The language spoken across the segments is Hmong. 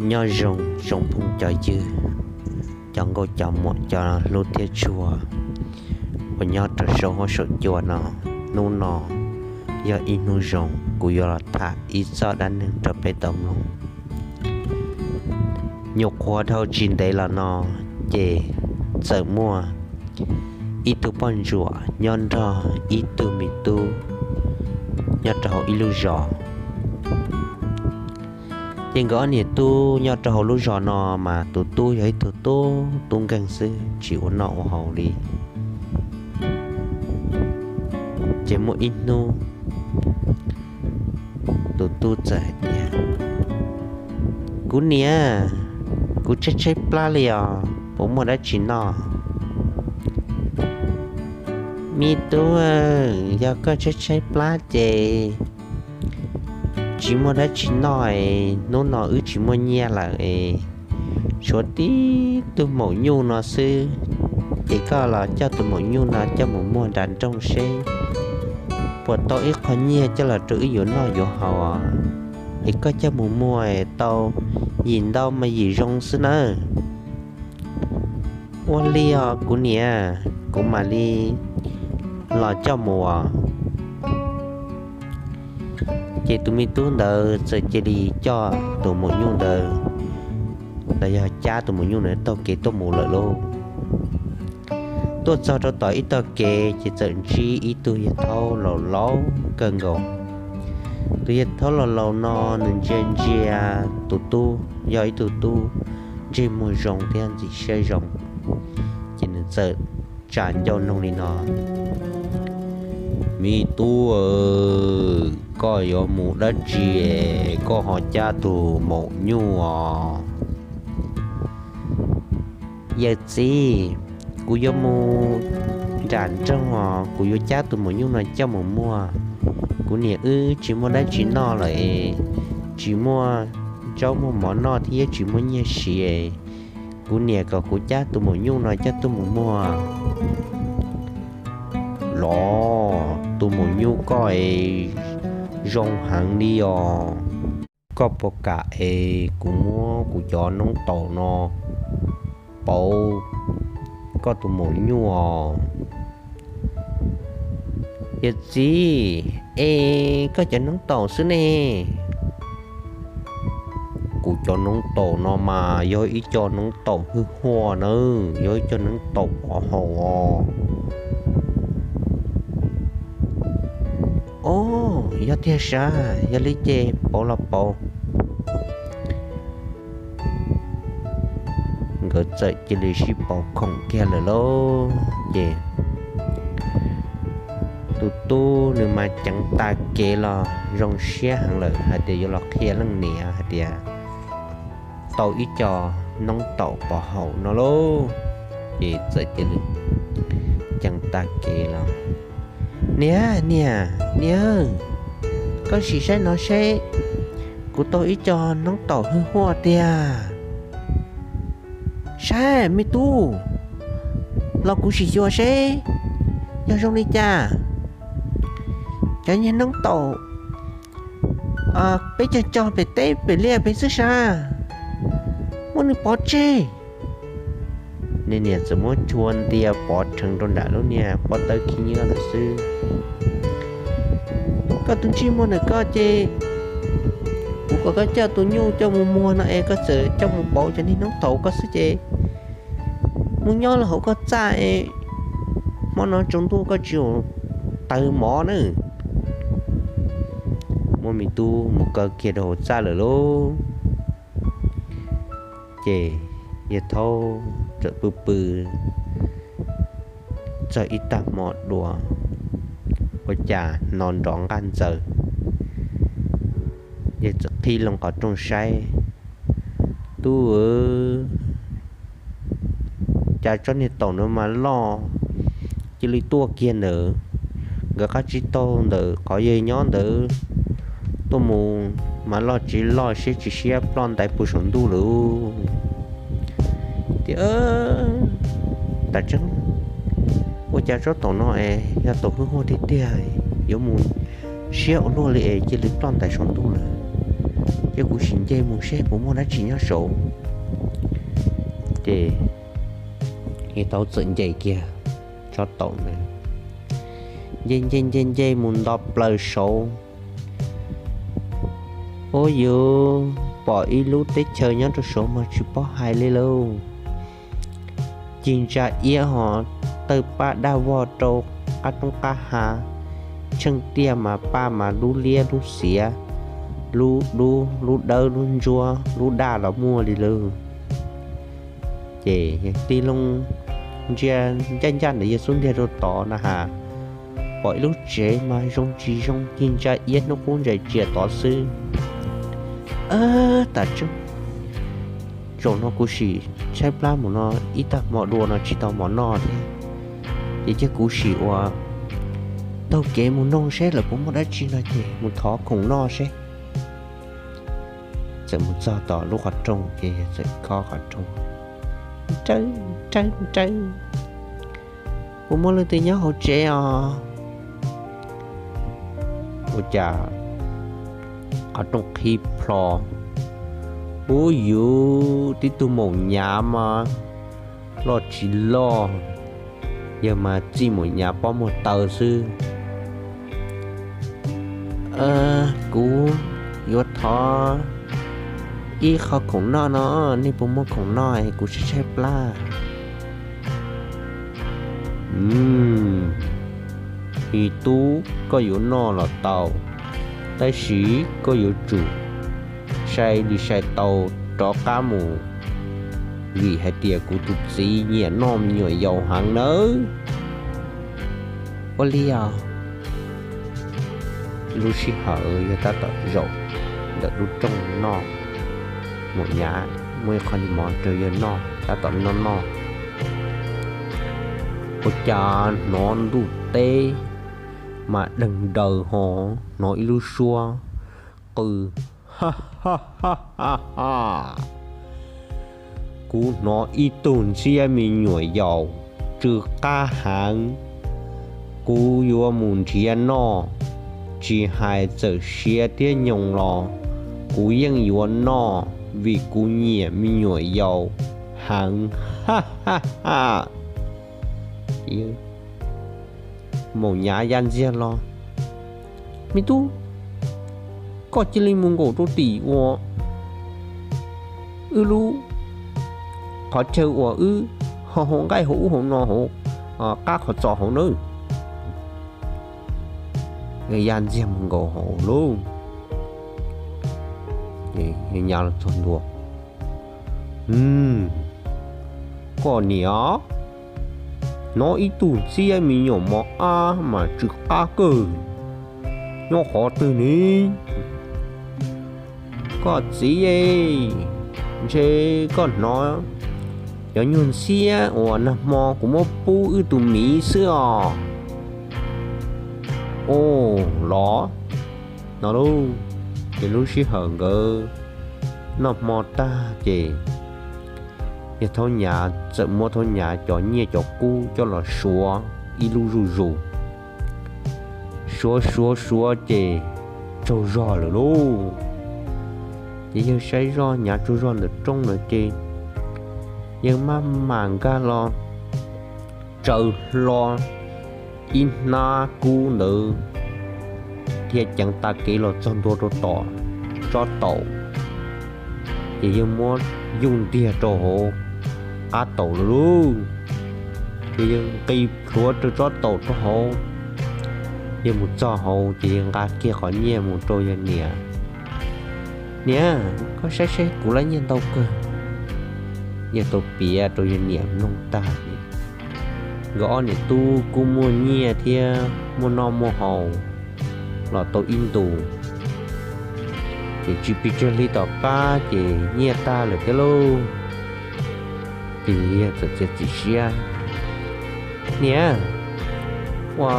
Nyob zoo tsoom phooj cov ywg, cov nkauj cov muam cov hlub thiab tshua uas nyob rau saum huab saum cua no. Hnub no yog ib hnub zoo, kuv yuav los tham ib txoj dab neeg rau peb tau mloog. Nyuam qhuav dhau tsis ntev los no ces txawm muaj ib tug poj ntsuam nyob nrog ib tug me tub nyob rau hauv ib lub zos. Ces nkawd ob niam tub nyob rau hauv lub zos no mas tus tub yog ib tug tub tub nkeeg xwb, tsis ua noj ua haus li. Ces muaj ib hnub tus tub txawm hais tias, Kuv niam, kuv tshaib tshaib plab li os, puas muaj dab tsi noj? Me tub, yog koj tshaib tshaib plab ces tsis muaj dab tsi noj es hnub no wb tsis muaj nyiaj lawm es tshuav tib tug maum nyuj no xwb. Ces koj los coj tus maum nyuj no coj mus muag nram nroog seb puas tau ib qho nyiaj coj los rau wb yuav noj yuav haus. Es koj coj mus muag tau yim ntau mas yim zoo xwb nawb. Ua li os kuv niam, kuv mam li los coj mus os. Ces tus me tub ntawd txawm cia li coj tus maum nyuj ntawd, los yog cab tus maum nyuj ntawd taug kev tuaj mus lawm lauj. Tuaj txog rau tom ib tog kev ces txawm ntsib ib tug yawg thaub laus laus kawg nkaus. Tus yawg thaub laus laus no nws ntsia ntsia tus tub, yog ib tug tub ntsej muag zoo thiab ntxim siab zoo, ces nws txawm tsa ncauj noog li no: Me tub, koj yuav mus dab tsi es koj ho cab tus maum nyuj os? Yawm txiv, kuv yuav mus nram nroog os, kuv yuav cab tus maum nyuj no coj mus muag. Kuv niam wb tsis muaj dab tsi noj lawm es tsis muaj zaub muaj mov noj thiab tsis muaj nyiaj siv es kuv niam kom kuv cab tus maum nyuj no coj tuaj mus muag. Los tus maum nyuj koj es zoo heev li os. Koj puas kam es kuv muab kuv cov noob taum no pauv koj tus maum nyuj os? Yawm txiv, es koj cov noob taum xwb ne? Kuv cov noob taum no mas yog ib co noob taum hwj huaj nawb, yog ib co noob taum pov haum os. Os, yog tiag sav, yog li ces pauv los pauv. Nkawd txawm cia li sib pauv khoom kiag lawm lauj. Ces tus tub nws mas ceev tas kev los zoo siab heev lawm hais tias yuav los qhia leej niam hais tias tau ib co noob taum pov haum no lauj. Ces txawm cia li ceev tas kev los: Niam, niam, niam, koj sim saib no seb, kuv tau ib co noob taum hwj huaj tiag. Saib me tub, los kuv sim xyuas seb yog zoo li cas. Cov niag noob taum peb cog cog pem teb pem liaj pem xwb sav, muab nws pov tseg. Niag niam txawm muab chua ntia pov rheev rau nram lub niag pob tawb khib nyiab lawm xwb. Koj tus ntsej muag ntawm koj ces kuv kom koj coj tus nyuj coj mus muag no es koj txawm coj mus pauv cov niag noob taum koj xwb ces mus nyob los hauv koj txaj es hmo no tsaus ntuj koj tsis tau tawv mov na. Muab me tub mus kaw kiag rau hauv txaj lawm lauj. Ces yawg thaub txawm pw pw txog ib tag hmo dua, ua cas hnov nrov nqaj ntxaws. Yawg txawm qhib loo qhov rooj saib, tub, cas tsob niag taum no mas loj cia li tuaj kiag ntawd. Nkawd qab tsib taug ntawm qhov yawg nyob ntawd tuaj mus mas loj tsis loj siab tsis siab ploj ntais puag saum ntuj lawm. Tias, tam tseeb, ua cas tsob taum no es yog taum hwj huaj tiag tiag, yuav mus siab ua luaj li es cia li ploj ntais saum ntuj lawm. Ces kuv sim nce mus seb puas muaj dab tsi nyob saud. Ces Yawg Thaub txawm nce kiag tsob taum na, nce nce nce nce mus nto plaws saud. Ub, yuav pom ib lub teb chaws nyob rau saud mas tsis paub hais li lauj. Cig ntsa iab ho tawg paj daj vog rau qab roob qab hav, tsheej tiaj mas paj mas dub liab dub xiav, lub dub lub dawb lub ntsuab lub daj los muaj li lawm. Ces tig loo ntsia ncaj ncaj ntawm yawg xub ntiag rau tod na has, pom ib lub tsev mas zoo tsis zoo, cig ntsa iab hnub qub ntsais tsias tod xwb. Ab, tam tseeb, zaum no kuv sim tshaib plab mus no ib tag hmo dua no tsis tau mov noj thiab. Ces cia kuv sim ua taug kev mus noog seb lawv puas muaj dab tsi no ces mus thov khoom noj seb. Txawm mus txog tom lub qhov rooj ces txawm khob qhov rooj, Nrawb, nrawb, nrawb, puas muaj leej twg nyob hauv tsev os? Ua cas qhov rooj qhib plho. Ub, yuav tib tug maum nyav mas loj tsis loj, yawg mas txij maum nyav pob muag taw xwb. Kuv yuav thov ib qho khoom noj no, nej puas muaj khoom noj es kuv tshaib tshaib plab? Me tub, koj yuav noj los tau, tab sis koj yuav tsum sai li sai tau rov qab mus, vim hais tias kuv tus txiv nyiam noj me nyuam yaus heev nawb. Ua li os. Lub sij hawm yog tab tom zaum ntawm lub rooj noj, maum nyav muaj ib qho mov rau yawg noj, tab tom noj noj, ua cas hnov ntuj teb mas deeg daws ho hnov ib lub suab qw, Kuv hnov ib tug ntxhiab me nyuam yaus tsw qab heev, kuv yuav mus nrhiav noj, tsis hais txawm siav thiab nyoos los kuv yeej yuav noj, vim kuv nyiam me nyuam yaus heev. Maum nyav ya ntxiag los, Me tub, koj cia li mus nkaum rau tim uas wb lub qhov chaw uas wb ho hau nqaij hauv ub hauv no hauv qab qhov txos hauv nawb. Ya ntxiag mus nkaum hauv lauj, nyav los txog ntua, Koj niam, hnov ib tug ntxhiab me nyuam mos ab mas tsw qab kawg, nyob qhov twg ne? Koj txiv, ntshe koj hnov cov nyuag ntxhiab uas nag hmo kuv muab pub wb tus miv xwb os. Os, los no lauj. Ces lub sij hawm nkawd noj hmo tag ces yawg Thaub Nyav txawm muab Thaub Nyav cov nyiaj cov kub coj los suav ib lub zuj zus, suav suav suav ces tsaug zog lawm lauj. Ces yawg saib zoj Nyav tsaug zog ntawm rooj lawm ces yawg maj mam nkag los tsaws hlo ib hnab kub ntawd thiab ceev tav kev los txog ntua rau tom tsob taum. Ces yawg muab yuj ntiag rau hauv qab taum lawm lauj. Ces yawg nqis plhuav rau tsob taum rau hauv. Yawg mus txog hauv ces yawg nqa kiag qhov nyiaj mus rau yawg niam. Niam, koj saib saib kuv lab nyiaj ntau kawg. Yawg tau piav rau yawg niam mloog tag, nkawd ob niam tub kuj muaj nyiaj thiab muaj noj muaj haus los tau ib ntus, ces tsis pes tsawg hli tom qab ces nyiaj tag lawm thiab lauj. Ces yawg txawm txiav txim siab, Niam, ua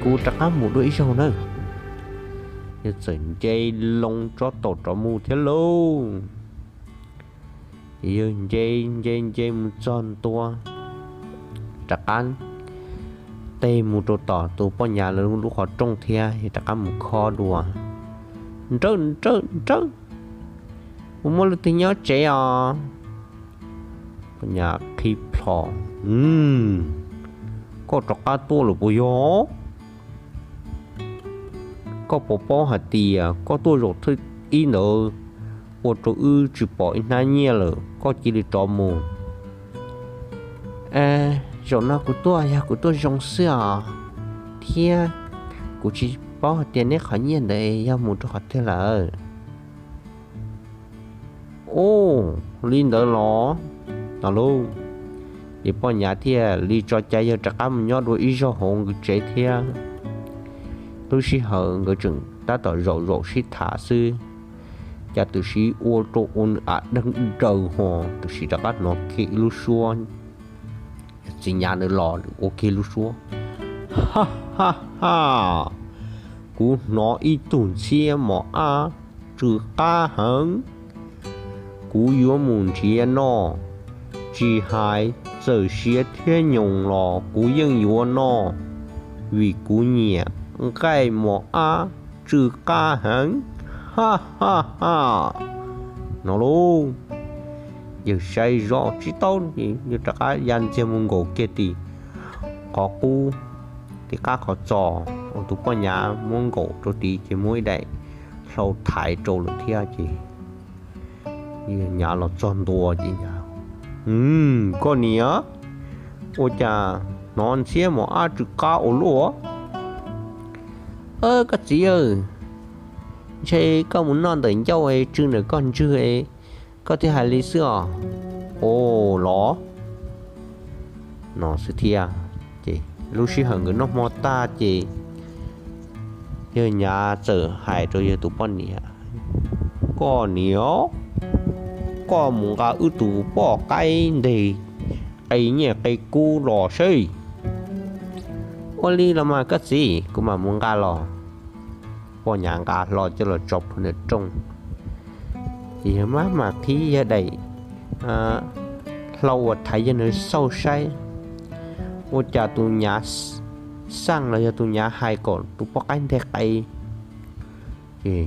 kuv rov qab mus dua ib zaug nawb. Yawg txawm nce loo tsob taum rov mus thiab lauj. Ces yawg nce nce nce mus txog ntua, rov qab teg mus rau tom tus poj nyav lawv lub qhov rooj thiab yawg rov qab mus khob dua, Nrawb, nrawb, nrawb, Puas muaj leej twg nyob tsev os? Poj niam qhib plho, koj rov qab tuaj lawm puas yog? Koj puas paub hais tias koj tuaj zaum thawj ib ntawd ua rau wb tsis pom ib hnab nyiaj lawm, koj cia li rov mus. Zaum no kuv tuaj yog kuv tuaj zoo xwb os, thiab kuv tsis paub hais tias neb qhov nyiaj ntawd yog mus rau qhov twg lawm. Ub, li ntawd los? No lauj, ces poj niam thiaj li tso cai yawg rov qab mus nyob dua ib zaug hauv nkawd tsev thiab. Lub sij hawm nkawd tseem tab tom zaum zaum sib tham xwb, cas tam sim ua rau ua nws av deeg daws ho tam sim rov qab hnov kiag ib lub suab txiv nyav ntawd los ua kiag lub suab. Ha ha ha, kuv hnov ib tug ntxhiab mos ab tsw qab heev, kuv yuav mus nrhiav noj, tsis hais txawm siav thiab nyoos los kuv yeej yuav noj, vim kuv nyiam nqaij mos ab tsw qab heev. Ha ha ha. No lauj, yawg saib zoj tsis tau, yawg rov qab ya ntxiag mus nkaum kiag tim qhov qub, tim qab qhov txos uas tus poj niam muab nkaum rau tid ces muab ib daim hlau thaiv rau lawm thiab ces yawg nyav los txog ntua ces, Koj niam, ua cas hnov ntxhiab mos ab tsw qab ua luaj? Koj txiv, ntshe koj mus noj ntawm ncauj es tsw ntawm koj ntswg, koj thiaj hais li xwb os. Ua los no xwb thiab. Ces lub sij hawm nkawd noj hmo tag ces yawg nyav txawm hais rau yawg tus poj niam, Koj niam, koj mus nqa wb tus poj qaib nteg qe nyiaj qe kub los seb. Ua li los mas koj txiv, kuv mam mus nqa los. Poj niam nqa hlo coj los tso plhuav ntawm rooj, ces yawg maj mam qhib yawg daim hlau uas thaiv yawg ntawd xauj saib, ua cas tus nyav xaj los yog tus nyav hais kom tus poj qaib nteg qe, ces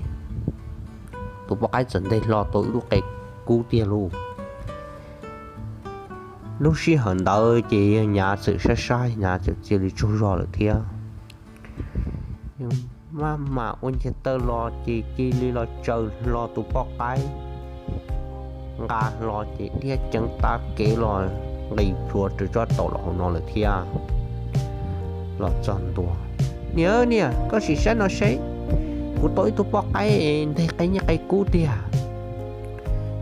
tus poj qaib txawm nteg hlo tau ib lub qe kub tiag lauj. Lub sij hawm ntawd ces yawg nyav txawm saib saib, nyav txawm cia li tsaug zog lawm thiab. Maj mam ua ncaig taw los ces cia li los tsaws hlo tus poj qaib, nqa hlo ces dhia ceev tav kev los nqis plhuav raws tsob taum los hauv no lawm thiab. Los txog ntua, Niam, niam, koj sim saib no seb, kuv tau ib tug poj qaib nteg qe nyiaj qe kub tiag.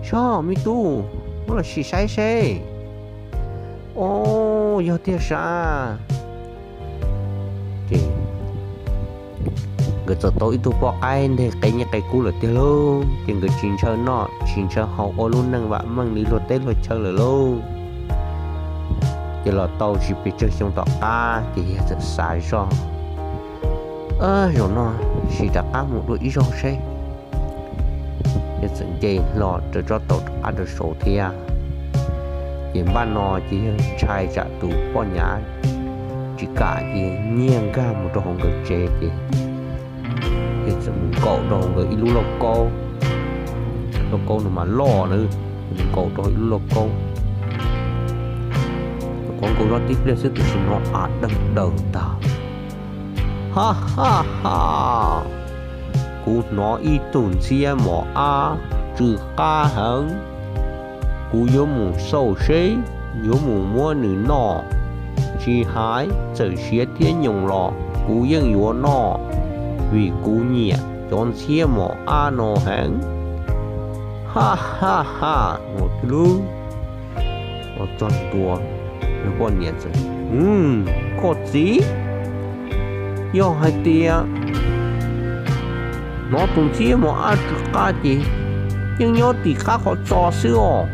Soj, me tub, muab los sim saib seb. Au, yog tiag sav. Ces nkawd txawm tau ib tug poj qaib nteg qe nyiaj qe kub lawm tiag lauj. Ces nkawd tsis ntshaw noj tsis ntshaw haus ua lub neej vam meej li luag teb luag chaw lawm lauj. Ces los tau tsis pes tsawg xyoo tom qab ces yawg txawm xav zoj, Zaum no sim rov qab mus dua ib zaug seb. Yawg txawm nce hlo raws tsob taum rov qab rau saud thiab. Ces npaj no ces yawg ntshai tsam tus poj nyav tsis kam ces nyiag nkag mus rau hauv nkawd tsev ces yawg txawm mus nkaum rau hauv nkawd ib lub lauj kaub. Lauj kaub no mas loj na, mus nkaum rau ib lub lauj kaub. Qhov nkaus zoj tib pliag xwb tab sis hnov av deeg daws ntag. Ha ha ha, kuv hnov ib tug ntxhiab mos ab tsw qab heev. Kuv yuav mus xauj seb, yuav mus muab nws noj. Tsis hais txawm siav thiab nyoos los kuv yeej yuav noj, vim kuv nyiam cov ntxhiab mos ab no heev. Ha ha ha, ua tib lub, ua txog ntua, yawg poj niam txawm, Koj txiv, yog hais tias hnov tus ntxhiab mos ab tsw qab ces yeej nyob tim qab qhov txos xwb os.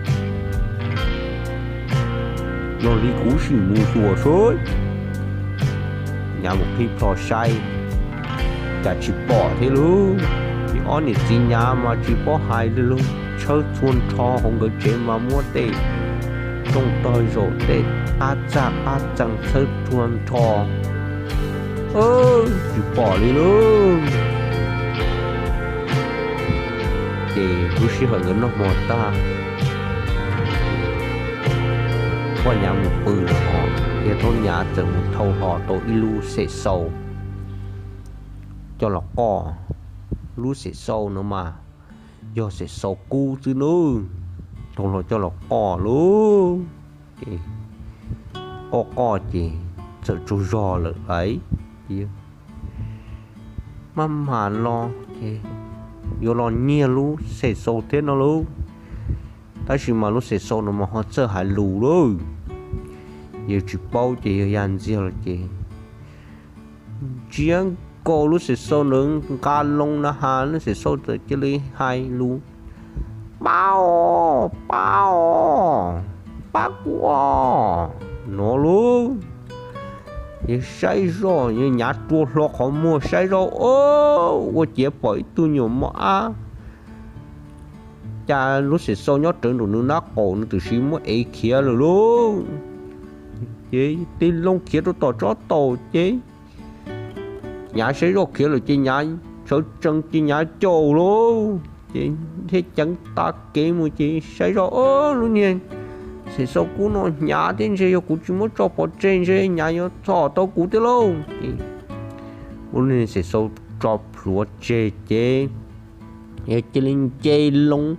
Yog li kuv sim mus xyuas seb. Nyav mus qhib plho saib, cas tsis pom thiab lauj. Ces ob niam txiv nyav mas tsis paub hais li lauj, tshawb txhua nrho hauv nkawd tsev mas muab tej rooj tog zaum tej qab txaj qab txee tshawb txhua nrho, tsis pom li lauj. Ces lub sij hawm nkawd noj hmo tag, poj nyav mus pw lawm os, yawg Thoob Nyav txawm mus thau hlo tau ib lub xem xau coj los qoj. Lub xem xau no mas yog xem xau kub xwb nawb. Thau hlo coj los qoj lauj, ces qoj qoj ces txawm tsaug zog lawm lauj. Maj mam los ces yuav los nyiag lub xem xau thiab no lauj. Tab sis mas lub xem xau no mas ho txawj hais lus lauj. Yawg tsis paub ces yawg ya ntxiag los ces ntsia nkaus lub xem xau ntawd nqa loo na has, lub xem xau txawm cia li hais lus, pab os, pab os, pab kuv os, no lauj. Yawg saib zoj, yawg nyav rua hlo qhov muag saib zoj, o, ua ciav pom ib tug nyuam mos ab. Cas lub xem xau nyob rawv nraum nws nab qaum, nws twb siv muab ev khiav lawm lauj. Ces tig loo khiav rau tom tsob taum ces nyav saib zoj khiav lawm ces nyav sawv tsees ces nyav caum lauj. Ces thiaj ceev tav kev mus ces saib zoj, o, lub niag xem xau kub no hnyav thiab ntshe yog kuv tsis muab tso pov tseg ntshe nyav yuav txhom tau kuv thiab lauj. Ces muab lub niag xem xau tso plhuav tseg ces yawg cia li nce loo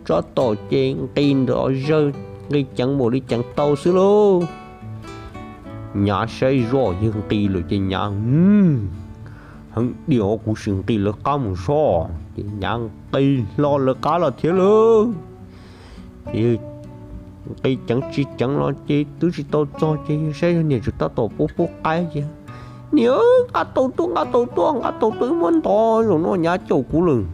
tsob taum ces nqis ntawm zawg, nqis ceev npaum li ceev tau xwb lauj. Nyav saib zoj yawg nqis lawm ces nyav, heev diam os, kuv sim nqis lawv qab mus soj. Ces nyav nqis hlo lawv qab los thiab lauj. Ces nqis ceev tsis ceev los ces twb tsis tau txog ces yawg saib yawg niam tseem tab tom pub pub qaib ces, niam, nqa taus tuaj, nqa taus tuaj, nqa taus tuaj, wb muab ntov, zaum no nyav caum kuv lawm.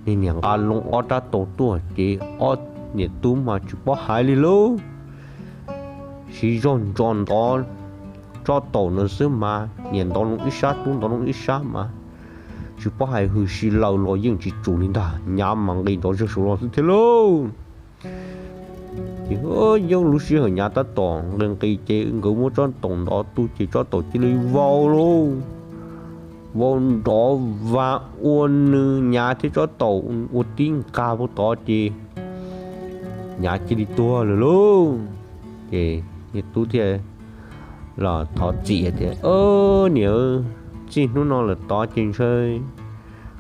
Niag niam nqa loo ob rab taus tuaj ces ob niam tub mas tsis paub hais li lauj. Siv zog ntso ntov tsob taum no xwb mas niam ntov loo ib sab tub ntov loo ib sab mas tsis paub hais hws si laws los yeej tsis tsum li ntag, nyav mas nqis nrov zawg saud los xwb thiab lauj. Ces yog lub sij hawm nyav tab tom nqis nqis ces nkawd muab tsob taum ntov tu ces tsob taum cia li vau lauj. Vau nrov vag ua nws nyav thiab tsob taum ua tib nqag puag tod ces nyav cia li tuag lawm lauj. Ces niag tub thiaj los thov txim tias, niam, txij hnub no lawm tod ces ntshe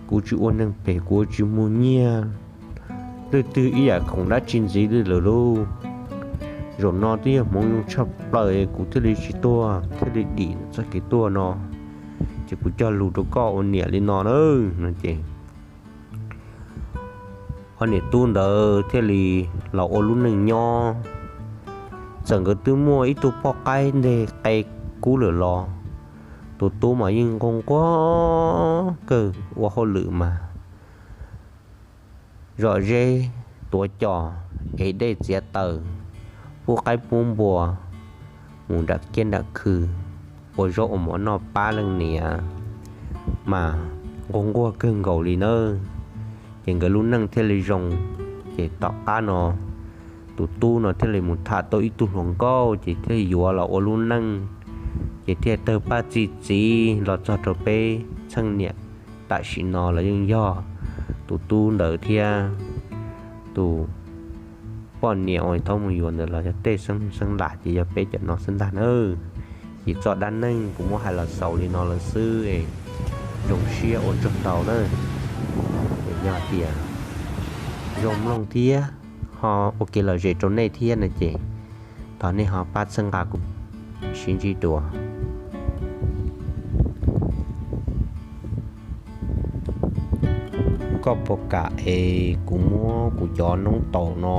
kuv tsis ua neeg phem, kuv tsis mus nyiag leej twg ib yam khoom dab tsi ntxiv li lawm lauj. Zaum no twb yog hmoov zoo tshaj plaws kuv thiaj li tsis tuag thiaj li dim txoj kev tuag no. Ces kuv cog lus rau koj ua niam li no na. No ces ob niam tub ntawd thiaj li los ua lub neej nyob. Txawm nkawd twb muaj ib tug poj qaib nteg qe kub lawm los tus tub mas yeej nquag nquag kawg, ua hauj lwm mas zom zeb tuav cos, ev dej txiav taws, pub qaib pub npua, mus nram kiab nram khw ua zaub ua mov noj pab leej niam mas nquag nquag kawg nkaus li nawb. Ces nkawd lub neej thiaj li zoo. Ces tom qab no tus tub no thiaj li mus tham tau ib tug hluas nkauj ces thiaj yuav los ua lub neej, ces thiaj tawg paj txi txiv los txog rau peb txheej niam tam sim no los yeej yog tus tub ntawd thiab tus poj niam uas thaum mus yuav ntawd los yog tej xeeb lam ces yog peb cov no xwb ntag nawb. Ces txoj dab neeg kuv muab hais los xaus li no lawm xwb, zoo siab ua tsaug ntau nawb. Yog tias zoo mloog thiab ho ua kev lom zem rau nej thiab no ces thov nej ho pab txhawb nqa kuv, sib ntsib dua. Koj puas kam es kuv muab kuv cov noob taum no